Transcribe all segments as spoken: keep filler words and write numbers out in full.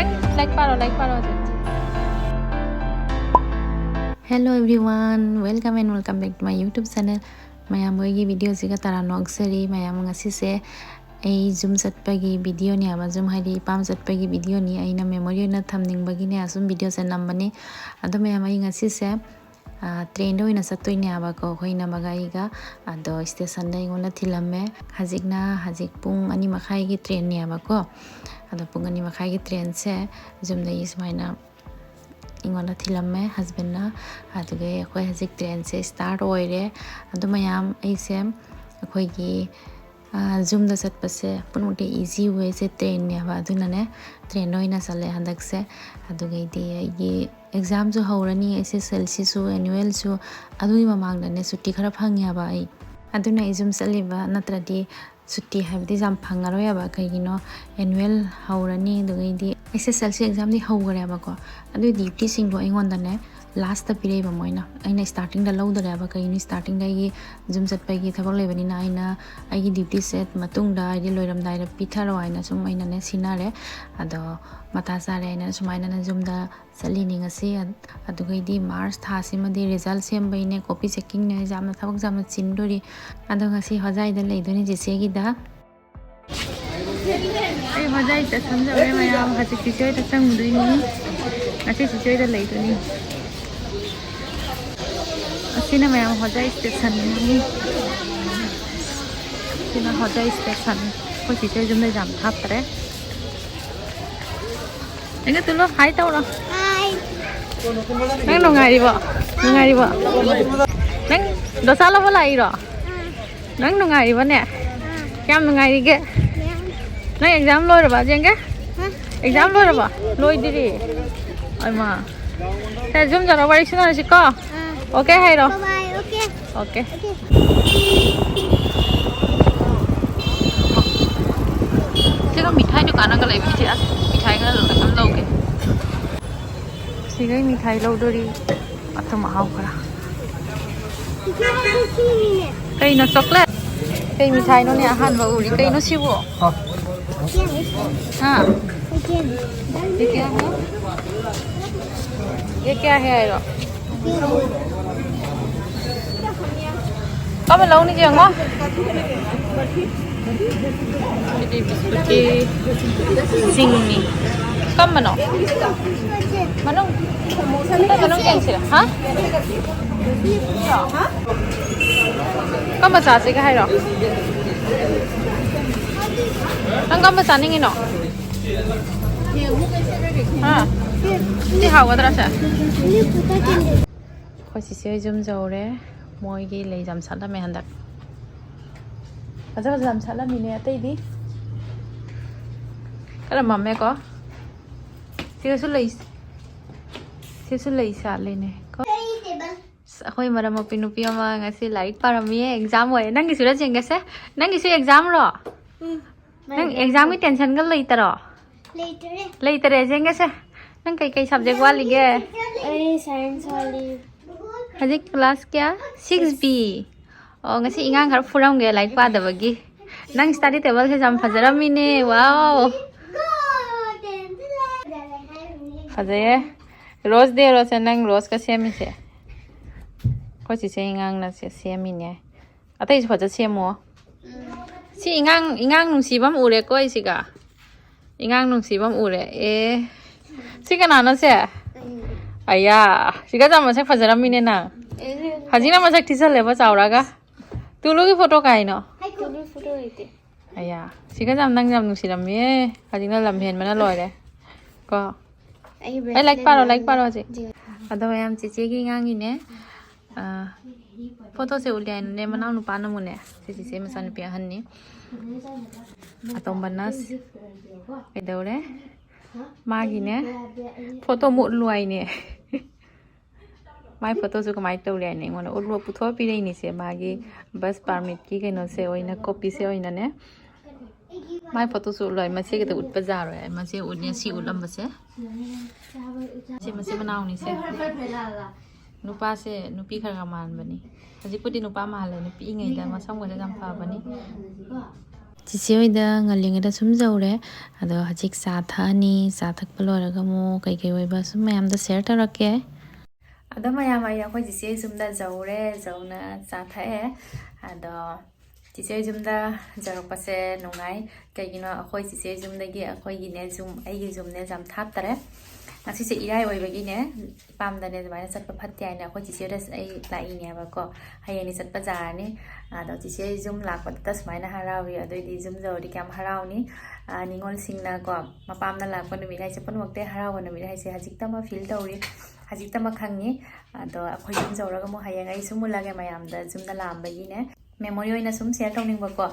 ꯂꯥꯏꯔꯤꯛ ꯄꯥꯔꯣ, ꯂꯥꯏꯔꯤꯛ ꯄꯥꯔꯣ ꯍꯧꯖꯤꯛ꯫ Hello everyone, welcome and welcome back to my YouTube channel. ꯃꯌꯥꯝ ꯍꯣꯏꯒꯤ ꯚꯤꯗꯤꯑꯣꯁꯤꯒ ꯇꯔꯥ ꯅꯣꯛꯆꯔꯤ꯫ ꯃꯌꯥꯝ, ꯉꯁꯤꯁꯦ ꯑꯩ ꯖꯨꯝ ꯆꯠꯄꯒꯤ ꯚꯤꯗꯤꯑꯣꯅꯦꯕ, ꯖꯨꯝ ꯍꯥꯏꯗꯤ ꯏꯄꯥꯝ ꯆꯠꯄꯒꯤ ꯚꯤꯗꯤꯑꯣꯅꯤ꯫ ꯑꯩꯅ ꯃꯦꯃꯣꯔꯤ ꯑꯣꯏꯅ ꯊꯝꯅꯤꯡꯕꯒꯤꯅꯦ ꯑꯁꯨꯝ ꯚꯤꯗꯤꯑꯣꯁꯦ ꯅꯝꯕꯅꯤ꯫ ꯑꯗꯣ ꯃꯌꯥꯝ, ꯑꯩ ꯉꯁꯤꯁꯦ ꯇ꯭ꯔꯦꯟꯗ ꯑꯣꯏꯅ ꯆꯠꯇꯣꯏꯅꯦꯕꯀꯣ, ꯑꯩꯈꯣꯏ ꯏꯅꯝꯃꯒ ꯑꯩꯒ꯫ ꯑꯗꯣ ꯁ꯭ꯇꯦꯁꯟꯗ ꯑꯩꯉꯣꯟꯗ ꯊꯤꯜꯂꯝꯃꯦ꯫ ꯍꯧꯖꯤꯛꯅ, ꯍꯧꯖꯤꯛ ꯄꯨꯡ ꯑꯅꯤ ꯃꯈꯥꯏꯒꯤ ꯇ꯭ꯔꯦꯟꯅꯦꯕꯀꯣ꯫ ꯑꯗꯣ ꯄꯨꯡ ꯑꯅꯤ ꯃꯈꯥꯏꯒꯤ ꯇ꯭ꯔꯦꯟꯁꯦ ꯖꯨꯝꯗꯒꯤ ꯁꯨꯃꯥꯏꯅ ꯑꯩꯉꯣꯟꯗ ꯊꯤꯜꯂꯝꯃꯦ ꯍꯁꯕꯦꯟꯅ꯫ ꯑꯗꯨꯗꯒꯤ ꯑꯩꯈꯣꯏ ꯍꯧꯖꯤꯛ ꯇ꯭ꯔꯦꯟꯁꯦ ꯁ꯭ꯇꯥꯔꯠ ꯑꯣꯏꯔꯦ꯫ ꯑꯗꯣ ꯃꯌꯥꯝ, ꯑꯩꯁꯦ ꯑꯩꯈꯣꯏꯒꯤ ꯖꯨꯝꯗ ꯆꯠꯄꯁꯦ ꯄꯨꯝꯅꯃꯛꯇꯤ ꯏꯖꯤ ꯋꯦꯁꯦ ꯇ꯭ꯔꯦꯟꯅꯦꯕ꯫ ꯑꯗꯨꯅꯅꯦ, ꯇ꯭ꯔꯦꯟꯗ ꯑꯣꯏꯅ ꯆꯠꯂꯦ ꯍꯟꯗꯛꯁꯦ꯫ ꯑꯗꯨꯒꯩꯗꯤ ꯑꯩꯒꯤ ꯑꯦꯛꯖꯥꯝꯁꯨ ꯍꯧꯔꯅꯤ, ꯑꯦꯁ ꯑꯦꯁ ꯑꯦꯜ ꯁꯤꯁꯨ, ꯑꯦꯅꯨꯋꯦꯜꯁꯨ꯫ ꯑꯗꯨꯒꯤ ꯃꯃꯥꯡꯗꯅꯦ ꯁꯨꯇꯤ ꯈꯔ ꯐꯪꯉꯦꯕ ꯑꯩ꯫ ꯑꯗꯨꯅ ꯑꯩ ꯖꯨꯝ ꯆꯠꯂꯤꯕ, ꯅꯠꯇ꯭ꯔꯗꯤ ꯁꯨꯇꯤ ꯍꯥꯏꯕꯗꯤ ꯌꯥꯝ ꯐꯪꯉꯔꯣꯏꯕ꯫ ꯀꯩꯒꯤꯅꯣ, ꯑꯦꯅꯨꯋꯦꯜ ꯍꯧꯔꯅꯤ, ꯑꯗꯨꯒꯩꯗꯤ ꯑꯦꯁ ꯑꯦꯁ ꯑꯦꯜ ꯁꯤ ꯑꯦꯛꯖꯥꯝꯗꯤ ꯍꯧꯈꯔꯦꯕꯀꯣ꯫ ꯑꯗꯨꯒꯤ ꯗ꯭ꯌꯨꯇꯤꯁꯤꯡꯗꯣ ꯑꯩꯉꯣꯟꯗꯅꯦ ꯂꯥꯁꯇ ꯄꯤꯔꯛꯏꯕ ꯃꯣꯏꯅ꯫ ꯑꯩꯅ ꯁ꯭ꯇꯥꯔꯇꯤꯡꯗ ꯂꯧꯗꯔꯦꯕ꯫ ꯀꯩꯒꯤꯅꯣ, ꯁ꯭ꯇꯥꯔꯇꯤꯡꯗ ꯑꯩꯒꯤ ꯖꯨꯝ ꯆꯠꯄꯒꯤ ꯊꯕꯛ ꯂꯩꯕꯅꯤꯅ ꯑꯩꯅ ꯑꯩꯒꯤ ꯗ꯭ꯌꯨꯇꯤꯁꯦ ꯃꯇꯨꯡꯗ, ꯍꯥꯏꯗꯤ ꯂꯣꯏꯔꯝꯗꯥꯏꯗ ꯄꯤꯊꯔꯣ ꯍꯥꯏꯅ ꯁꯨꯝ ꯑꯩꯅꯅꯦ ꯁꯤꯟꯅꯔꯦ꯫ ꯑꯗꯣ ꯃꯇꯥ ꯆꯥꯔꯦ ꯍꯥꯏꯅ ꯁꯨꯃꯥꯏꯅꯅ ꯖꯨꯝꯗ ꯆꯠꯂꯤꯅꯤ ꯉꯁꯤ꯫ ꯑꯗꯨꯒꯩꯗꯤ ꯃꯥꯔꯆ ꯊꯥꯁꯤꯃꯗꯤ ꯔꯤꯖꯜ ꯁꯦꯝꯕꯩꯅꯦ, ꯀꯣꯄꯤ ꯆꯦꯛꯀꯤꯡꯅꯦ, ꯌꯥꯝꯅ ꯊꯕꯛ ꯌꯥꯝꯅ ꯆꯤꯟꯗꯣꯔꯤ꯫ ꯑꯗꯣ ꯉꯁꯤ ꯍꯣꯖꯥꯏꯗ ꯂꯩꯗꯣꯏꯅꯤ ꯆꯦꯆꯦꯒꯤꯗ꯫ ꯑꯩ ꯍꯣꯖꯥꯏ ꯆꯠꯁꯟꯖꯧꯔꯦ ꯃꯌꯥꯝ, ꯍꯧꯖꯤꯛ ꯆꯤꯆꯦ ꯍꯣꯏꯗ ꯆꯪꯉꯨꯗꯣꯏꯅꯤ꯫ ꯉꯁꯤ ꯆꯤꯆꯦ ꯍꯣꯏꯗ ꯂꯩꯗꯣꯏꯅꯤ꯫ ꯑꯁꯤꯅ ꯃꯌꯥꯝ ꯍꯣꯖꯥꯏ ꯁ꯭ꯇꯦꯁꯟꯅꯤ꯫ ꯁꯤꯅ ꯍꯣꯖꯥꯏ ꯁ꯭ꯇꯦꯁꯟ꯫ ꯑꯩꯈꯣꯏ ꯆꯤꯆꯦ ꯍꯣꯏ ꯌꯨꯝꯗ ꯌꯥꯝ ꯊꯥꯞꯇ꯭ꯔꯦ꯫ ꯑꯩꯒ ꯇꯨꯂꯣ, ꯍꯥꯏ ꯇꯧꯔꯣ꯫ ꯅꯪ ꯅꯨꯡꯉꯥꯏꯔꯤꯕꯣ? ꯅꯨꯡꯉꯥꯏꯔꯤꯕꯣ? ꯅꯪ ꯗꯣꯁꯥ ꯂꯧꯕ ꯂꯥꯛꯏꯔꯣ? ꯅꯪ ꯅꯨꯡꯉꯥꯏꯔꯤꯕꯣꯅꯦ? ꯀꯌꯥꯝ ꯅꯨꯡꯉꯥꯏꯔꯤꯒꯦ? ꯅꯪ ꯑꯦꯛꯖꯥꯝ ꯂꯣꯏꯔꯕ, ꯖꯦꯡꯒꯦ? ꯑꯦꯛꯖꯥꯝ ꯂꯣꯏꯔꯕ? ꯂꯣꯏꯗ꯭ꯔꯤ꯫ ꯑꯩꯃꯥ꯫ ꯁꯦ, ꯖꯨꯝ ꯆꯠꯂ ꯋꯥꯔꯤ ꯁꯥꯟꯅꯔꯁꯤꯀꯣ꯫ ꯑꯣꯀꯦ ꯍꯥꯏꯔꯣ꯫ ꯕꯥꯏ ꯕꯥꯏ, ꯑꯣꯀꯦ꯫ ꯑꯣꯀꯦ꯫ ꯑꯣꯀꯦ꯫ ꯁꯤꯒ ꯃꯤꯊꯥꯏ ꯗꯨꯀꯥꯟ ꯑꯃꯒ ꯂꯩꯕꯅꯤ, ꯁꯤ ꯑꯁ ꯃꯤꯊꯥꯏ ꯈꯔ ꯂꯧꯒꯦ꯫ ꯁꯤꯒꯩ ꯃꯤꯊꯥꯏ ꯂꯧꯗꯣꯔꯤ꯫ ꯑꯊꯨꯝ ꯑꯍꯥꯎ ꯈꯔ꯫ ꯀꯩꯅꯣ, ꯆꯣꯀ꯭ꯂꯦꯠ? ꯀꯩ ꯃꯤꯊꯥꯏꯅꯣꯅꯦ? ꯑꯍꯥꯟꯕ ꯎꯔꯤ꯫ ꯀꯩꯅꯣ ꯁꯤꯕꯣ? हाँ। ये क्या है? ये क्या है? ꯀꯔꯝꯕ ꯂꯧꯅꯤꯒꯦ ꯌꯦꯡꯉꯣ꯫ ꯑꯗꯨꯗꯤ ꯕꯤꯁꯀꯨꯠꯀꯤ ꯁꯤꯡꯅꯤ꯫ ꯀꯔꯝꯕꯅꯣ? ꯃꯅꯨꯡ, ꯃꯅꯨꯡ ꯌꯦꯡꯁꯤꯔ? ꯍꯥ? ꯀꯔꯝꯕ ꯆꯥꯁꯤꯒꯦ ꯍꯥꯏꯔꯣ? ꯅꯪ ꯀꯔꯝꯕ ꯆꯥꯅꯤꯡꯉꯤꯅꯣ? ꯍꯥ? ꯁꯤ ꯍꯥꯎꯒꯗ꯭ꯔꯥ ꯁꯦ? ꯑꯩꯈꯣꯏ ꯆꯤꯆꯦ ꯍꯣꯏ ꯌꯨꯝ ꯌꯧꯔꯦ꯫ ꯃꯣꯏꯒꯤ ꯂꯩ ꯌꯥꯝ ꯁꯥꯠꯂꯝꯃꯦ ꯍꯟꯗꯛ꯫ ꯐꯖ ꯐꯖ ꯌꯥꯝ ꯁꯥꯠꯂꯝꯃꯤꯅꯦ ꯑꯇꯩꯗꯤ꯫ ꯈꯔ ꯃꯝꯃꯦꯀꯣ꯫ ꯁꯤꯗꯁꯨ ꯂꯩ, ꯁꯤꯁꯨ ꯂꯩ ꯁꯥꯠꯂꯤꯅꯦ ꯀꯣ꯫ ꯑꯁ, ꯑꯩꯈꯣꯏ ꯃꯔꯝ ꯃꯣꯛꯄꯤ ꯅꯨꯄꯤ ꯑꯃ ꯉꯁꯤ ꯂꯥꯏꯔꯤꯛ ꯄꯥꯔꯝꯃꯤꯌꯦ, exam ꯑꯣꯏꯌꯦ꯫ ꯅꯪꯒꯤꯁꯨꯔ ꯌꯦꯡꯒꯦꯁꯦ? ꯅꯪꯒꯤꯁꯨ examꯔꯣ? ꯎꯝ꯫ ꯅꯪ examꯒꯤ tensionꯒ ꯂꯩꯇꯔꯣ? ꯂꯩꯇꯔꯦ꯫ ꯂꯩꯇꯔꯦ, ꯌꯦꯡꯒꯦꯁꯦ꯫ ꯅꯪ ꯀꯩꯀꯩ subject ꯋꯥꯠꯂꯤꯒꯦ? ꯑꯩ science ꯋꯥꯠꯂꯤ꯫ ꯍꯧꯖꯤꯛ class ꯀꯌꯥ? Six B꯫ ꯑꯣ, ꯉꯁꯤ ꯏꯉꯥꯡ ꯈꯔ ꯐꯨꯔꯝꯒꯦ ꯂꯥꯏꯔꯤꯛ ꯄꯥꯗꯕꯒꯤ꯫ ꯅꯪ study tableꯁꯦ ꯌꯥꯝ ꯐꯖꯔꯝꯃꯤꯅꯦ, wow꯫ ꯐꯖꯩꯌꯦ꯫ Rose day, Rose, ꯅꯪ roseꯀ ꯁꯦꯝꯃꯤꯁꯦ? ꯑꯩꯈꯣꯏ ꯆꯤꯆꯦ ꯏꯉꯥꯡꯅ ꯁꯦ ꯁꯦꯝꯃꯤꯅꯦ꯫ ꯑꯇꯩꯁꯨ ꯐꯖ ꯁꯦꯝꯃꯣ꯫ ꯁꯤ ꯏꯉꯥꯡ, ꯏꯉꯥꯡ ꯅꯨꯡꯁꯤꯕ ꯑꯃ ꯎꯔꯦꯀꯣ ꯑꯩꯁꯤꯒ꯫ ꯏꯉꯥꯡ ꯅꯨꯡꯁꯤꯕ ꯑꯃ ꯎꯔꯦ꯫ ꯑꯦ, ꯁꯤ ꯀꯅꯥꯅꯣ ꯁꯦ? ꯑꯌꯥ, ꯁꯤꯒ ꯆꯞ ꯃꯁꯛ ꯐꯖꯔꯝꯃꯤꯅꯦ ꯅꯪ꯫ ꯍꯧꯖꯤꯛꯅ ꯃꯁꯛ ꯊꯤꯖꯜꯂꯦꯕ ꯆꯥꯎꯔꯒ꯫ ꯇꯨꯂꯨꯒꯤ photo ꯀꯥꯏꯅꯣ? ꯇꯨꯂꯨ photo ꯂꯩꯇꯦ꯫ ꯑꯌꯥ, ꯁꯤꯒ ꯌꯥꯝ ꯅꯪ ꯌꯥꯝ ꯅꯨꯡꯁꯤꯔꯝꯃꯤꯌꯦ꯫ ꯍꯧꯖꯤꯛꯅ ꯂꯝ ꯍꯦꯟꯕꯅ ꯂꯣꯏꯔꯦ ꯀꯣ꯫ ꯑꯩ ꯑꯦ, ꯂꯥꯏꯔꯤꯛ bracelet ꯄꯥꯔꯣ, ꯂꯥꯏꯔꯤꯛ ꯄꯥꯔꯣ ꯍꯧꯖꯤꯛ꯫ ꯑꯗꯣ ꯃꯌꯥꯝ ꯆꯤꯆꯦꯒꯤ ꯑꯉꯥꯡꯒꯤꯅꯦ, ꯑ, photoꯁꯦ ꯎꯠꯂꯦ ꯍꯥꯏꯅꯅꯦ, ꯃꯅꯥꯎ ꯅꯨꯄꯥꯅ ꯑꯃꯨꯛꯅꯦ, ꯁꯤ ꯆꯤꯆꯦ ꯃꯆꯥꯅꯨꯄꯤ ꯑꯍꯟꯅꯤ꯫ ꯑꯇꯣꯝꯕꯅ ꯀꯩꯗꯧꯔꯦ? ꯃꯥꯒꯤꯅꯦ, photo ꯑꯃꯨꯛ ꯎꯠꯂꯨ ꯍꯥꯏꯅꯦ꯫ ꯃꯥꯏ photoꯁꯨ ꯀꯃꯥꯏꯅ ꯇꯧꯔꯦ ꯍꯥꯏꯅ ꯑꯩꯉꯣꯟꯗ ꯎꯠꯂꯣ ꯄꯨꯊꯣꯛꯑ ꯄꯤꯔꯛꯏꯅꯤꯁꯦ꯫ ꯃꯥꯒꯤ bus permitꯀꯤ ꯀꯩꯅꯣꯁꯦ ꯑꯣꯏꯅ, copyꯁꯦ ꯑꯣꯏꯅꯅꯦ꯫ ꯃꯥꯏ photoꯁꯨ ꯎꯠꯂꯣ꯫ ꯃꯆꯦ ꯈꯛꯇ ꯎꯠꯄ ꯌꯥꯔꯣꯏ꯫ ꯃꯆꯦ ꯎꯠꯅꯦ ꯁꯤ ꯎꯠꯂꯝꯕꯁꯦ꯫ ꯁꯤ ꯃꯆꯤꯟ ꯃꯅꯥꯎꯅꯤꯁꯦ꯫ ꯅꯨꯄꯥꯁꯦ ꯅꯨꯄꯤ ꯈꯔ ꯈꯔ ꯃꯥꯟꯕꯅꯤ꯫ ꯍꯧꯖꯤꯛꯄꯨꯗꯤ ꯅꯨꯄꯥ ꯃꯥꯜꯂꯦ꯫ ꯅꯨꯄꯤꯉꯩꯗ ꯃꯁꯝꯒꯁꯦ ꯌꯥꯝ ꯐꯕꯅꯤ꯫ ꯆꯤꯆꯦ ꯍꯣꯏꯗ ꯉꯜꯂꯤꯉꯩꯗ ꯁꯨꯝ ꯌꯧꯔꯦ꯫ ꯑꯗꯣ ꯍꯧꯖꯤꯛ ꯆꯥ ꯊꯛꯑꯅꯤ꯫ ꯆꯥ ꯊꯛꯄ ꯂꯣꯏꯔꯒ ꯑꯃꯨꯛ ꯀꯩꯀꯩ ꯑꯣꯏꯕ ꯁꯨꯝ ꯃꯌꯥꯝꯗ ꯁꯤꯌꯔ ꯇꯧꯔꯛꯀꯦ꯫ ꯑꯗꯣ ꯃꯌꯥꯝ, ꯑꯩ ꯑꯩꯈꯣꯏ ꯆꯤꯆꯦ ꯌꯨꯝꯗ ꯌꯧꯔꯦ, ꯌꯧꯅ ꯆꯥ ꯊꯛꯑꯦ꯫ ꯑꯗꯣ ꯆꯤꯆꯦ ꯌꯨꯝꯗ ꯌꯧꯔꯛꯄꯁꯦ ꯅꯨꯡꯉꯥꯏ꯫ ꯀꯩꯒꯤꯅꯣ, ꯑꯩꯈꯣꯏ ꯆꯤꯆꯦ ꯌꯨꯝꯗꯒꯤ ꯑꯩꯈꯣꯏꯒꯤꯅꯦ ꯌꯨꯝ, ꯑꯩꯒꯤ ꯌꯨꯝꯅꯦ ꯌꯥꯝ ꯊꯥꯞꯇꯔꯦ꯫ ꯉꯁꯤꯁꯦ ꯏꯔꯥꯏ ꯑꯣꯏꯕꯒꯤꯅꯦ, ꯏꯄꯥꯝꯗꯅꯦ ꯑꯗꯨꯃꯥꯏꯅ ꯆꯠꯄ ꯐꯠꯇꯦ ꯍꯥꯏꯅ ꯑꯩꯈꯣꯏ ꯆꯤꯆꯦꯗ ꯑꯩ ꯂꯥꯛꯏꯅꯦꯕꯀꯣ꯫ ꯍꯌꯦꯡꯗꯤ ꯆꯠꯄ ꯌꯥꯔꯅꯤ꯫ ꯑꯗꯣ ꯆꯤꯆꯦ ꯌꯨꯝ ꯂꯥꯛꯄꯗꯨꯗ ꯁꯨꯃꯥꯏꯅ ꯍꯔꯥꯎꯏ, ꯑꯗꯨꯑꯣꯏꯗꯤ ꯌꯨꯝ ꯌꯧꯔꯗꯤ ꯀꯌꯥꯝ ꯍꯔꯥꯎꯅꯤ꯫ ꯑꯥ, ꯅꯤꯉꯣꯜꯁꯤꯡꯅꯀꯣ, ꯃꯄꯥꯝꯗ ꯂꯥꯛꯄ ꯅꯨꯃꯤꯠ ꯍꯥꯏꯁꯦ ꯄꯨꯝꯅꯃꯛꯇ ꯍꯔꯥꯎꯕ ꯅꯨꯃꯤꯠ ꯍꯥꯏꯁꯦ ꯍꯧꯖꯤꯛꯇꯃꯛ ꯐꯤꯜ ꯇꯧꯔꯤ, ꯍꯧꯖꯤꯛꯇꯃꯛ ꯈꯪꯉꯤ꯫ ꯑꯗꯣ ꯑꯩꯈꯣꯏ ꯌꯨꯝ ꯌꯧꯔꯒ ꯑꯃꯨꯛ ꯍꯌꯦꯡ ꯑꯩ ꯁꯨꯝ ꯎꯠꯂꯒꯦ ꯃꯌꯥꯝꯗ ꯌꯨꯝꯗ ꯂꯥꯛꯑꯝꯕꯒꯤꯅꯦ꯫ ꯃꯦꯃꯣꯔꯤ ꯑꯣꯏꯅ ꯁꯨꯝ ꯁꯤꯌꯔ ꯇꯧꯅꯤꯡꯕꯀꯣ꯫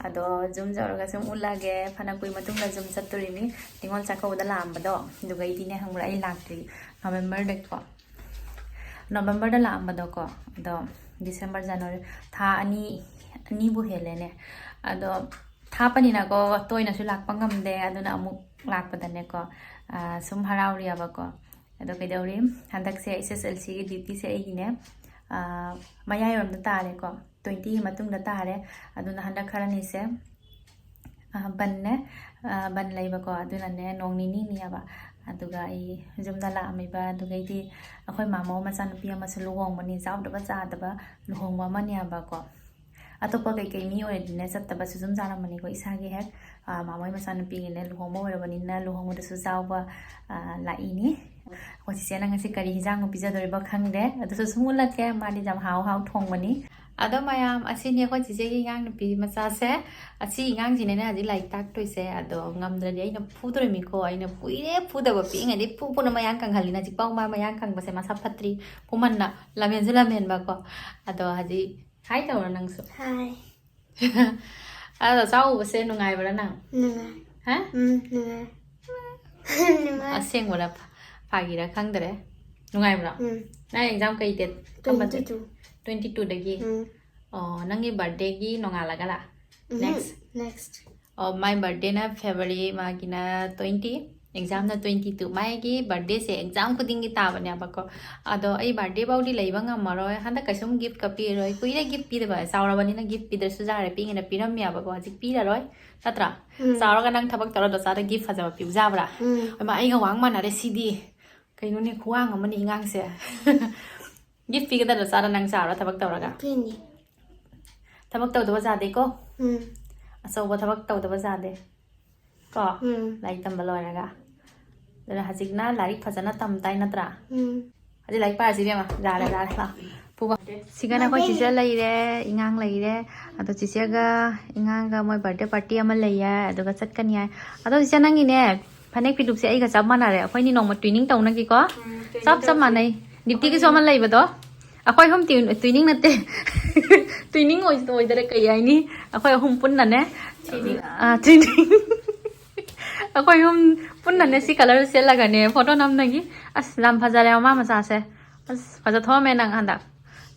ꯑꯗꯣ ꯌꯨꯝ ꯌꯧꯔꯒ ꯁꯨꯝ ꯎꯠꯂꯒꯦ꯫ ꯐꯅ ꯀꯨꯏ ꯃꯇꯨꯡꯗ ꯌꯨꯝ ꯆꯠꯇꯣꯔꯤꯅꯤ, ꯅꯤꯉꯣꯜ ꯆꯥꯛꯀꯧꯕꯗ ꯂꯥꯛꯑꯝꯕꯗꯣ꯫ ꯑꯗꯨꯒ ꯑꯩꯗꯤꯅꯦ, ꯈꯪꯕ꯭ꯔꯥ, ꯑꯩ ꯂꯥꯛꯇ꯭ꯔꯤ ꯅꯣꯕꯦꯝꯕꯔꯗꯀꯣ, ꯅꯣꯕꯦꯝꯕꯔꯗ ꯂꯥꯛꯑꯝꯕꯗꯣꯀꯣ꯫ ꯑꯗꯣ ꯗꯤꯁꯦꯝꯕꯔ, ꯖꯅꯋꯥꯔꯤ, ꯊꯥ ꯑꯅꯤ, ꯑꯅꯤꯕꯨ ꯍꯦꯜꯂꯦꯅꯦ꯫ ꯑꯗꯣ ꯊꯥꯞꯄꯅꯤꯅꯀꯣ, ꯇꯣꯏꯅꯁꯨ ꯂꯥꯛꯄ ꯉꯝꯗꯦ꯫ ꯑꯗꯨꯅ ꯑꯃꯨꯛ ꯂꯥꯛꯄꯗꯅꯦꯀꯣ, ꯑꯥ, ꯁꯨꯝ ꯍꯔꯥꯎꯔꯤꯑꯕꯀꯣ꯫ ꯑꯗꯣ ꯀꯩꯗꯧꯔꯤ, ꯍꯟꯗꯛꯁꯦ ꯑꯦꯁ ꯑꯦꯁ ꯑꯦꯜ ꯁꯤꯒꯤ ꯗ꯭ꯌꯨꯇꯤꯁꯦ ꯑꯩꯒꯤꯅꯦ, ꯑꯥ, ꯃꯌꯥꯏꯔꯣꯝꯗ ꯇꯥꯔꯦꯀꯣ, ꯇ꯭ꯋꯦꯟꯇꯤꯒꯤ ꯃꯇꯨꯡꯗ ꯇꯥꯔꯦ꯫ ꯑꯗꯨꯅ ꯍꯟꯗꯛ ꯈꯔꯅꯤꯁꯦ, ꯑꯥ, ꯕꯟꯅꯦ, ꯑꯥ, ꯕꯟ ꯂꯩꯕꯀꯣ꯫ ꯑꯗꯨꯅꯅꯦ, ꯅꯣꯡ ꯅꯤꯅꯤꯅꯦꯕ꯫ ꯑꯗꯨꯒ ꯑꯩ ꯌꯨꯝꯗ ꯂꯥꯛꯑꯝꯃꯤꯕ꯫ ꯑꯗꯨꯒꯩꯗꯤ ꯑꯩꯈꯣꯏ ꯃꯥꯃꯣ ꯃꯆꯥꯅꯨꯄꯤ ꯑꯃꯁꯨ ꯂꯨꯍꯣꯡꯕꯅꯤ, ꯆꯥꯎꯗꯕ ꯆꯥꯗꯕ ꯂꯨꯍꯣꯡꯕ ꯑꯃꯅꯦꯕꯀꯣ꯫ ꯑꯇꯣꯞꯄ ꯀꯩꯀꯩ ꯃꯤ ꯑꯣꯏꯔꯗꯤꯅꯦ, ꯆꯠꯇꯕꯁꯨ ꯑꯗꯨꯝ ꯆꯥꯔꯝꯕꯅꯤꯀꯣ꯫ ꯏꯁꯥꯒꯤ ꯍꯦꯛ, ꯑꯥ, ꯃꯥꯃꯣꯏ ꯃꯆꯥꯅꯨꯄꯤꯒꯤꯅꯦ, ꯂꯨꯍꯣꯡꯕ ꯑꯣꯏꯔꯕꯅꯤꯅ ꯂꯨꯍꯣꯡꯕꯗꯁꯨ ꯌꯥꯎꯕ, ꯑꯥ, ꯂꯥꯛꯏꯅꯤ꯫ ꯑꯩꯈꯣꯏ ꯆꯤꯆꯦꯅ ꯉꯁꯤ ꯀꯔꯤ ꯍꯤꯟꯖꯥꯡ ꯄꯤꯖꯗꯣꯔꯤꯕ ꯈꯪꯗꯦ, ꯑꯗꯨꯁꯨ ꯁꯨꯝ ꯎꯠꯂꯛꯀꯦ꯫ ꯃꯥꯗꯤ ꯌꯥꯝ ꯍꯥꯎ ꯍꯥꯎ ꯊꯣꯡꯕꯅꯤ꯫ ꯑꯗꯣ ꯃꯌꯥꯝ, ꯑꯁꯤꯅꯤ ꯑꯩꯈꯣꯏ ꯆꯤꯆꯦꯒꯤ ꯑꯉꯥꯡ ꯅꯨꯄꯤ ꯃꯆꯥꯁꯦ꯫ ꯑꯁꯤ ꯑꯉꯥꯡꯁꯤꯅꯅꯦ ꯍꯧꯖꯤꯛ ꯂꯥꯏꯔꯤꯛ ꯇꯥꯛꯇꯣꯏꯁꯦ꯫ ꯑꯗꯣ ꯉꯝꯗ꯭ꯔꯗꯤ ꯑꯩꯅ ꯐꯨꯗꯣꯔꯤꯃꯤꯀꯣ꯫ ꯑꯩꯅ ꯀꯨꯏꯔꯦ ꯐꯨꯗꯕ, ꯄꯤꯛꯏꯉꯩꯗꯩ ꯐꯨ ꯐꯨꯅ ꯃꯌꯥꯡ ꯀꯪꯍꯜꯂꯤꯅ꯫ ꯍꯧꯖꯤꯛꯐꯥꯎ ꯃꯥ ꯃꯌꯥꯡ ꯀꯪꯕꯁꯦ ꯃꯁꯥ ꯐꯠꯇ꯭ꯔꯤ, ꯐꯨꯃꯟꯅ꯫ ꯂꯝꯍꯦꯟꯁꯨ ꯂꯝꯍꯦꯟꯕꯀꯣ꯫ ꯑꯗꯣ ꯍꯧꯖꯤꯛ ꯍꯥꯏ ꯇꯧꯔꯣ ꯅꯪꯁꯨ꯫ ꯍꯥꯏ꯫ ꯑꯗꯣ ꯆꯥꯛ ꯎꯕꯁꯦ ꯅꯨꯡꯉꯥꯏꯕ꯭ꯔꯥ ꯅꯪ? ꯅꯨꯡꯉꯥꯏ꯫ ꯍꯥ? ꯎꯝ, ꯅꯨꯡꯉꯥꯏ꯫ ꯅꯨꯡꯉꯥꯏ꯫ ꯑꯁꯦꯡꯕꯔ ꯐ-, ꯐꯥꯒꯤꯔꯥ ꯈꯪꯗ꯭ꯔꯦ꯫ ꯅꯨꯡꯉꯥꯏꯕ꯭ꯔꯣ? ꯎꯝ꯫ ꯅꯪ ꯑꯦꯛꯖꯥꯝ ꯀꯩ ꯗꯦꯠ ꯀꯔꯝꯕ date? Twenty two꯫ Twenty two ꯗꯒꯤ? ꯎꯝ꯫ ꯑꯣ, ꯅꯪꯒꯤ ꯕꯥꯔꯗꯦꯒꯤ ꯅꯣꯡꯉꯥꯜꯂꯒꯔꯥ? ꯎꯝ, next? Next꯫ ꯑꯣ, my birthday ꯅ February, ꯃꯥꯒꯤꯅ twenty꯫ ꯑꯦꯛꯖꯥꯝꯅ ꯇ꯭ꯋꯦꯟꯇꯤ ꯇꯨ, ꯃꯥꯒꯤ ꯕꯥꯔꯗꯦꯁꯦ ꯑꯦꯛꯖꯥꯝ ꯈꯨꯗꯤꯡꯒꯤ ꯇꯥꯕꯅꯦꯕꯀꯣ꯫ ꯑꯗꯣ ꯑꯩ ꯕꯥꯔꯗꯦ ꯐꯥꯎꯗꯤ ꯂꯩꯕ ꯉꯝꯃꯔꯣꯏ, ꯍꯟꯗꯛ ꯀꯩꯁꯨꯝ ꯒꯤꯐꯀ ꯄꯤꯔꯣꯏ, ꯀꯨꯏꯔꯦ ꯒꯤꯐ ꯄꯤꯗꯕ, ꯆꯥꯎꯔꯕꯅꯤꯅ ꯒꯤꯐ ꯄꯤꯗ꯭ꯔꯁꯨ ꯌꯥꯔꯦ, ꯄꯤꯒꯦꯅ ꯄꯤꯔꯝꯃꯦꯕꯀꯣ, ꯍꯧꯖꯤꯛ ꯄꯤꯔꯔꯣꯏ, ꯅꯠꯇ꯭ꯔꯥ? ꯎꯝ꯫ ꯆꯥꯎꯔꯒ ꯅꯪ ꯊꯕꯛ ꯇꯧꯔ ꯗꯣꯆꯥꯗ ꯒꯤꯐ ꯐꯖꯕ ꯄꯤꯕ ꯌꯥꯕ꯭ꯔꯥ? ꯎꯝ꯫ ꯍꯣꯏꯃꯥ, ꯑꯩꯒ ꯋꯥꯡ ꯃꯥꯟꯅꯔꯦ ꯁꯤꯗꯤ꯫ ꯀꯩꯅꯣꯅꯦ, ꯈꯨꯋꯥꯡ ꯑꯃꯅꯤ ꯑꯉꯥꯡꯁꯦ꯫ ꯒꯤꯐ ꯄꯤꯒꯗ꯭ꯔꯥ ꯗꯣꯆꯥꯗ ꯅꯪ ꯆꯥꯎꯔ ꯊꯕꯛ ꯇꯧꯔꯒ? ꯄꯤꯅꯤ꯫ ꯊꯕꯛ ꯇꯧꯗꯕ ꯌꯥꯗꯦꯀꯣ? ꯎꯝ꯫ ꯑꯆꯧꯕ ꯊꯕꯛ ꯇꯧꯗꯕ ꯌꯥꯗꯦ꯫ ꯀꯣ? ꯎꯝ꯫ ꯂꯥꯏꯔꯤꯛ ꯇꯝꯕ ꯂꯣꯏꯔꯒ꯫ ꯑꯗꯨꯅ ꯍꯧꯖꯤꯛꯅ ꯂꯥꯏꯔꯤꯛ ꯐꯖꯅ ꯇꯝ ꯇꯥꯏ ꯅꯠꯇ꯭ꯔꯥ? ꯎꯝ꯫ ꯍꯧꯖꯤꯛ ꯂꯥꯏꯔꯤꯛ ꯄꯥꯔꯁꯤ ꯏꯕꯦꯝꯃ꯫ ꯌꯥꯔꯦ, ꯌꯥꯔꯦ, ꯂꯥꯛꯑꯣ꯫ ꯐꯨꯕ꯫ ꯁꯤꯒꯅ ꯑꯩꯈꯣꯏ ꯆꯤꯆꯦ ꯂꯩꯔꯦ, ꯏꯉꯥꯡ ꯂꯩꯔꯦ꯫ ꯑꯗꯣ ꯆꯤꯆꯦꯒ ꯏꯉꯥꯡꯒ ꯃꯣꯏ ꯕꯥꯔꯗꯦ ꯄꯥꯔꯇꯤ ꯑꯃ ꯂꯩꯌꯦ, ꯑꯗꯨꯒ ꯆꯠꯀꯅꯤ ꯍꯥꯏ꯫ ꯑꯗꯣ ꯆꯤꯆꯦ, ꯅꯪꯒꯤꯅꯦ, ꯐꯅꯦꯛ ꯐꯤꯗꯨꯛꯁꯦ ꯑꯩꯒ ꯆꯞ ꯃꯥꯟꯅꯔꯦ꯫ ꯑꯩꯈꯣꯏꯅꯤ ꯅꯣꯡꯃ ꯇ꯭ꯋꯤꯅꯤꯡ ꯇꯧꯅꯒꯤꯀꯣ? ꯎꯝ, ꯆꯞ ꯆꯞ ꯇ꯭ꯋꯤꯅꯤꯡ ꯃꯥꯟꯅꯩ꯫ ꯗꯤꯞꯇꯤꯒꯤꯁꯨ ꯑꯃ ꯂꯩꯕꯗꯣ? ꯑꯩꯈꯣꯏ ꯑꯍꯨꯝ ꯇ꯭ꯋꯤꯟ-, ꯇ꯭ꯋꯤꯅꯤꯡ ꯅꯠꯇꯦ꯫ ꯇ꯭ꯋꯤꯅꯤꯡ ꯑꯣꯏ-, ꯑꯣꯏꯗꯔꯦ, ꯀꯩ ꯍꯥꯏꯅꯤ? ꯑꯩꯈꯣꯏ ꯑꯍꯨꯝ ꯄꯨꯟꯅꯅꯦ꯫ ꯇ꯭ꯋꯤꯅꯤꯡ꯫ ꯑꯥ, ꯇ꯭ꯋꯤꯅꯤꯡ꯫ ꯑꯩꯈꯣꯏ ꯑꯍꯨꯝ ꯄꯨꯟꯅꯅꯦ ꯁꯤ ꯀꯂꯔ ꯁꯦꯠꯂꯒꯅꯦ ꯐꯣꯇꯣ ꯅꯝꯅꯒꯤ꯫ ꯑꯁ, ꯌꯥꯝ ꯐꯖꯔꯦ ꯃꯃꯥ ꯃꯆꯥꯁꯦ꯫ ꯑꯁ, ꯐꯖ ꯊꯣꯛꯑꯝꯃꯦ ꯅꯪ ꯍꯟꯗꯛ꯫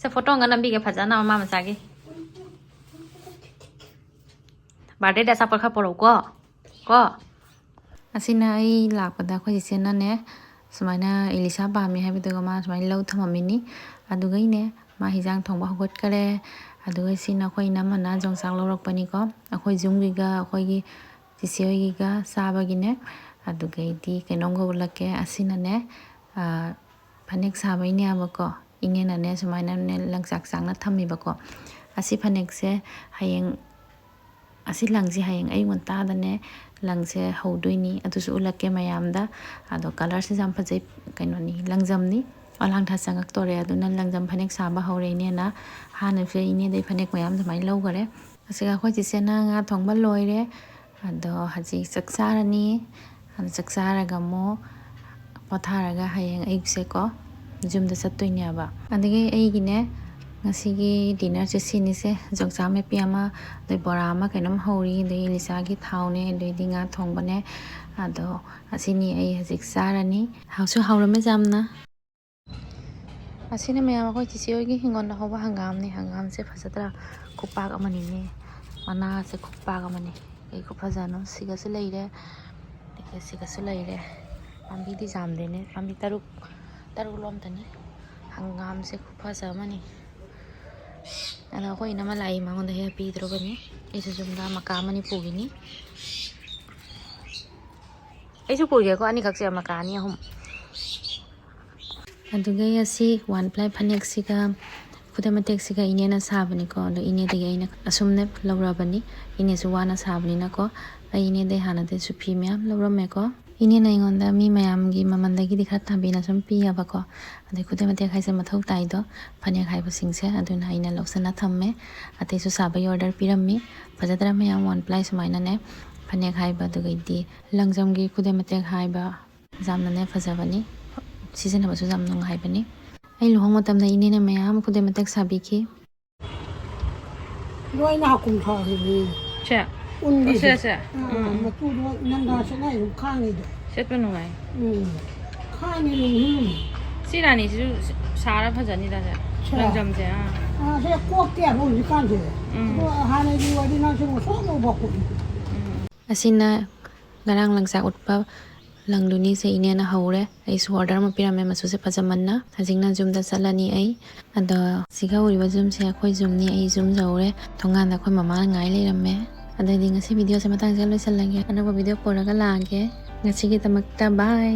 ꯁꯦ, ꯐꯣꯇꯣ ꯑꯃꯒ ꯅꯝꯕꯤꯒꯦ ꯐꯖꯅ ꯃꯃꯥ ꯃꯆꯥꯒꯤ꯫ ꯕꯥꯔꯗꯦꯗ ꯑꯆꯥꯄꯣꯠ ꯈꯔ ꯄꯣꯔꯛꯎꯀꯣ꯫ ꯀꯣ? ꯑꯁꯤꯅ ꯑꯩ ꯂꯥꯛꯄꯗ ꯑꯩꯈꯣꯏ ꯆꯤꯆꯦꯅꯅꯦ, ꯁꯨꯃꯥꯏꯅ ꯏꯂꯤꯁꯥ ꯄꯥꯝꯃꯤ ꯍꯥꯏꯕꯗꯨꯒ ꯃꯥ ꯁꯨꯃꯥꯏꯅ ꯂꯧ ꯊꯝꯃꯝꯃꯤꯅꯤ꯫ ꯑꯗꯨꯒꯩꯅꯦ, ꯃꯥ ꯍꯤꯟꯖꯥꯡ ꯊꯣꯡꯕ ꯍꯧꯒꯠꯈꯔꯦ꯫ ꯑꯗꯨꯒ ꯁꯤꯅ ꯑꯩꯈꯣꯏ ꯏꯅꯝꯃꯅ ꯌꯣꯡꯆꯥꯛ ꯂꯧꯔꯛꯄꯅꯤꯀꯣ꯫ ꯑꯩꯈꯣꯏ ꯌꯨꯝꯒꯤꯒ ꯑꯩꯈꯣꯏꯒꯤ ꯆꯤꯆꯦ ꯍꯣꯏꯒꯤꯒ ꯆꯥꯕꯒꯤꯅꯦ꯫ ꯑꯗꯨꯒꯩꯗꯤ ꯀꯩꯅꯣꯝꯒ ꯎꯠꯂꯛꯀꯦ꯫ ꯑꯁꯤꯅꯅꯦ, ꯑ, ꯐꯅꯦꯛ ꯁꯥꯕꯩꯅꯦꯕꯀꯣ꯫ ꯏꯅꯦꯅꯅꯦ ꯁꯨꯃꯥꯏꯅꯅꯦ ꯂꯪꯆꯥꯛ ꯆꯥꯛꯅ ꯊꯝꯃꯤꯕꯀꯣ꯫ ꯑꯁꯤ ꯐꯅꯦꯛꯁꯦ ꯍꯌꯦꯡ, ꯑꯁꯤ ꯂꯪꯁꯦ ꯍꯌꯦꯡ ꯑꯌꯨꯛ ꯉꯟꯇꯥꯗꯅꯦ ꯂꯪꯁꯦ ꯍꯧꯗꯣꯏꯅꯤ꯫ ꯑꯗꯨꯁꯨ ꯎꯠꯂꯛꯀꯦ ꯃꯌꯥꯝꯗ꯫ ꯑꯗꯣ ꯀꯂꯔꯁꯤꯁꯨ ꯌꯥꯝ ꯐꯖꯩ, ꯀꯩꯅꯣꯅꯤ, ꯂꯪꯖꯝꯅꯤ꯫ ꯑꯣꯂꯥꯡꯊꯥ ꯆꯪꯉꯛꯇꯣꯔꯦ꯫ ꯑꯗꯨꯅ ꯂꯪꯖꯝ ꯐꯅꯦꯛ ꯁꯥꯕ ꯍꯧꯔꯦ ꯏꯅꯦꯅ꯫ ꯍꯥꯟꯅꯁꯨ ꯏꯅꯦꯗꯩ ꯐꯅꯦꯛ ꯃꯌꯥꯝ ꯑꯗꯨꯃꯥꯏꯅ ꯂꯧꯈꯔꯦ꯫ ꯑꯁꯤꯒ ꯑꯩꯈꯣꯏ ꯆꯤꯆꯦꯅ ꯉꯥ ꯊꯣꯡꯕ ꯂꯣꯏꯔꯦ꯫ ꯑꯗꯣ ꯍꯧꯖꯤꯛ ꯆꯥꯛ ꯆꯥꯔꯅꯤ꯫ ꯑꯗꯣ ꯆꯥꯛ ꯆꯥꯔꯒ ꯑꯃꯨꯛ ꯄꯣꯊꯥꯔꯒ ꯍꯌꯦꯡ ꯑꯌꯨꯛꯁꯦꯀꯣ ꯌꯨꯝꯗ ꯆꯠꯇꯣꯏꯅꯦꯕ꯫ ꯑꯗꯒꯤ ꯑꯩꯒꯤꯅꯦ ꯉꯁꯤꯒꯤ dinnerꯁꯦ ꯁꯤꯅꯤꯁꯦ, ꯌꯣꯡꯆꯥꯛ ꯃꯦꯠꯄꯤ ꯑꯃ, ꯑꯗꯩ ꯕꯣꯔꯥ ꯑꯃ ꯀꯩꯅꯣꯝ ꯍꯧꯔꯤ, ꯑꯗꯩ ꯏꯂꯤꯁꯥꯒꯤ ꯊꯥꯎꯅꯦ, ꯑꯗꯩꯗꯤ ꯉꯥ ꯊꯣꯡꯕꯅꯦ꯫ ꯑꯗꯣ ꯑꯁꯤꯅꯤ ꯑꯩ ꯍꯧꯖꯤꯛ ꯆꯥꯔꯅꯤ꯫ ꯍꯥꯎꯁꯨ ꯍꯥꯎꯔꯝꯃꯦ ꯌꯥꯝꯅ꯫ ꯑꯁꯤꯅ ꯃꯌꯥꯝ ꯑꯩꯈꯣꯏ ꯆꯤꯆꯦ ꯍꯣꯏꯒꯤ ꯍꯤꯡꯒꯣꯜꯗ ꯍꯧꯕ ꯍꯪꯒꯥꯝꯅꯤ꯫ ꯍꯪꯒꯥꯝꯁꯦ ꯐꯖꯗ꯭ꯔꯥ? ꯈꯨꯄꯥꯛ ꯑꯃꯅꯤꯅꯦ꯫ ꯃꯅꯥꯁꯦ ꯈꯨꯄꯥꯛ ꯑꯃꯅꯤ꯫ ꯀꯩ ꯈꯨꯐꯖꯅꯣ꯫ ꯁꯤꯒꯁꯨ ꯂꯩꯔꯦ꯫ ꯑꯗꯒꯤ ꯁꯤꯒꯁꯨ ꯂꯩꯔꯦ꯫ ꯄꯥꯝꯕꯤꯗꯤ ꯌꯥꯝꯗꯦꯅꯦ, ꯄꯥꯝꯕꯤ ꯇꯔꯨꯛ, ꯇꯔꯨꯛ ꯂꯣꯝꯇꯅꯤ꯫ ꯍꯪꯒꯥꯝꯁꯦ ꯈꯨꯐꯖ ꯑꯃꯅꯤ꯫ ꯑꯗꯣ ꯑꯩꯈꯣꯏ ꯏꯅꯝꯃ ꯂꯥꯛꯏ, ꯃꯉꯣꯟꯗ ꯍꯦꯛ ꯄꯤꯗ꯭ꯔꯣꯕꯅꯤ꯫ ꯑꯩꯁꯨ ꯌꯨꯝꯗ ꯃꯀꯥ ꯑꯃꯅꯤ ꯄꯨꯈꯤꯅꯤ꯫ ꯑꯩꯁꯨ ꯄꯨꯒꯦꯀꯣ, ꯑꯅꯤꯈꯛꯁꯦ, ꯃꯀꯥ ꯑꯅꯤ ꯑꯍꯨꯝ꯫ ꯑꯗꯨꯒ ꯑꯩ ꯑꯁꯤ ꯋꯥꯟ ꯄ꯭ꯂꯥꯏ ꯐꯅꯦꯛꯁꯤꯒ ꯈꯨꯗꯩ ꯃꯇꯦꯛꯁꯤꯒ ꯏꯅꯦꯅ ꯁꯥꯕꯅꯤꯀꯣ꯫ ꯑꯗꯣ ꯏꯅꯦꯗꯒꯤ ꯑꯩꯅ ꯑꯁꯨꯝꯅ ꯂꯧꯔꯕꯅꯤ꯫ ꯏꯅꯦꯁꯨ ꯋꯥꯅ ꯁꯥꯕꯅꯤꯅꯀꯣ꯫ ꯑꯩ ꯏꯅꯦꯗꯩ ꯍꯥꯟꯅꯗꯩꯁꯨ ꯐꯤ ꯃꯌꯥꯝ ꯂꯧꯔꯝꯃꯦꯀꯣ꯫ ꯏꯅꯦꯅ ꯑꯩꯉꯣꯟꯗ ꯃꯤ ꯃꯌꯥꯝꯒꯤ ꯃꯃꯜꯗꯒꯤꯗꯤ ꯈꯔ ꯇꯥꯕꯤꯅ ꯁꯨꯝ ꯄꯤꯌꯦꯕꯀꯣ꯫ ꯑꯗꯩ ꯈꯨꯗꯩ ꯃꯇꯦꯛ ꯍꯥꯏꯁꯦ ꯃꯊꯧ ꯇꯥꯏꯗꯣ, ꯐꯅꯦꯛ ꯍꯥꯏꯕꯁꯤꯡꯁꯦ, ꯑꯗꯨꯅ ꯑꯩꯅ ꯂꯧꯁꯤꯟꯅ ꯊꯝꯃꯦ꯫ ꯑꯇꯩꯁꯨ ꯁꯥꯕꯒꯤ ꯑꯣꯔꯗꯔ ꯄꯤꯔꯝꯃꯤ꯫ ꯐꯖꯗ꯭ꯔꯥ ꯃꯌꯥꯝ? ꯋꯥꯟ ꯄ꯭ꯂꯥꯏ ꯁꯨꯃꯥꯏꯅꯅꯦ, ꯐꯅꯦꯛ ꯍꯥꯏꯕ, ꯑꯗꯨꯒꯩꯗꯤ ꯂꯪꯖꯝꯒꯤ ꯈꯨꯗꯩ ꯃꯇꯦꯛ ꯍꯥꯏꯕ, ꯌꯥꯝꯅꯅꯦ ꯐꯖꯕꯅꯤ, ꯁꯤꯖꯤꯟꯅꯕꯁꯨ ꯌꯥꯝ ꯅꯨꯡꯉꯥꯏꯕꯅꯤ꯫ ꯑꯩ ꯂꯨꯍꯣꯡ ꯃꯇꯝꯗ ꯏꯅꯦꯅ ꯃꯌꯥꯝ ꯈꯨꯗꯩ ꯃꯇꯦꯛ ꯁꯥꯕꯤꯈꯤ꯫ ꯂꯣꯏꯅ ꯍꯥꯀꯨꯝ ꯊꯥꯈꯤꯕꯅꯤ꯫ ꯁꯦ ꯎꯟꯒꯤꯁꯦ꯫ ꯁꯦ, ꯁꯦ꯫ ꯑꯥ, ꯃꯆꯨꯗꯣ ꯏꯪꯊꯝꯊꯥ ꯁꯦꯠꯅ ꯑꯗꯨꯝ ꯈꯥꯡꯉꯤꯗꯣ꯫ ꯁꯦꯠꯄ ꯅꯨꯡꯉꯥꯏ꯫ ꯎꯝ꯫ ꯈꯥꯡꯉꯤ ꯂꯨꯝꯁꯨ ꯂꯨꯝꯃꯤ꯫ ꯁꯤ ꯔꯥꯅꯤꯁꯤꯁꯨ ꯁꯥꯔ ꯐꯖꯅꯤꯗ, ꯁꯦ꯫ ꯁꯦ꯫ ꯂꯪꯖꯝꯁꯦ꯫ ꯑꯥ꯫ ꯑꯥ, ꯁꯦ ꯀꯣꯛꯇꯦ ꯍꯥꯏꯕ ꯍꯧꯖꯤꯛꯀꯥꯟꯁꯦ꯫ ꯎꯝ꯫ ꯑꯗꯣ ꯍꯥꯟꯅꯒꯤ ꯑꯣꯏꯔꯗꯤ ꯅꯪꯁꯨ ꯉꯧꯁꯣꯛ ꯉꯧꯕ ꯀꯣꯛꯏ꯫ ꯎꯝ꯫ ꯑꯁꯤꯅ ꯉꯔꯥꯡ ꯂꯪꯆꯥꯛ ꯎꯠꯄ ꯂꯪꯗꯨꯅꯤꯁꯦ, ꯏꯅꯦꯅ ꯍꯧꯔꯦ꯫ ꯑꯩꯁꯨ ꯑꯣꯔꯗꯔ ꯑꯃ ꯄꯤꯔꯝꯃꯦ, ꯃꯆꯨꯁꯦ ꯐꯖꯃꯟꯅ꯫ ꯍꯧꯖꯤꯛꯅ ꯌꯨꯝꯗ ꯆꯠꯂꯅꯤ ꯑꯩ꯫ ꯑꯗꯣ ꯁꯤꯒ ꯎꯔꯤꯕ ꯌꯨꯝꯁꯦ ꯑꯩꯈꯣꯏ ꯌꯨꯝꯅꯤ, ꯑꯩ ꯌꯨꯝ ꯌꯧꯔꯦ꯫ ꯊꯣꯡꯒꯥꯟꯗ ꯑꯩꯈꯣꯏ ꯃꯃꯥꯅ ꯉꯥꯏ ꯂꯩꯔꯝꯃꯦ꯫ ꯑꯗꯩꯗꯤ ꯉꯁꯤ ꯚꯤꯗꯤꯑꯣꯁꯦ ꯃꯇꯥꯡꯁꯤꯗ ꯂꯣꯏꯁꯤꯜꯂꯒꯦ꯫ ꯑꯅꯧꯕ ꯚꯤꯗꯤꯑꯣ ꯄꯨꯔꯒ ꯂꯥꯛꯑꯒꯦ꯫ ꯉꯁꯤꯒꯤꯗꯃꯛꯇ bye꯫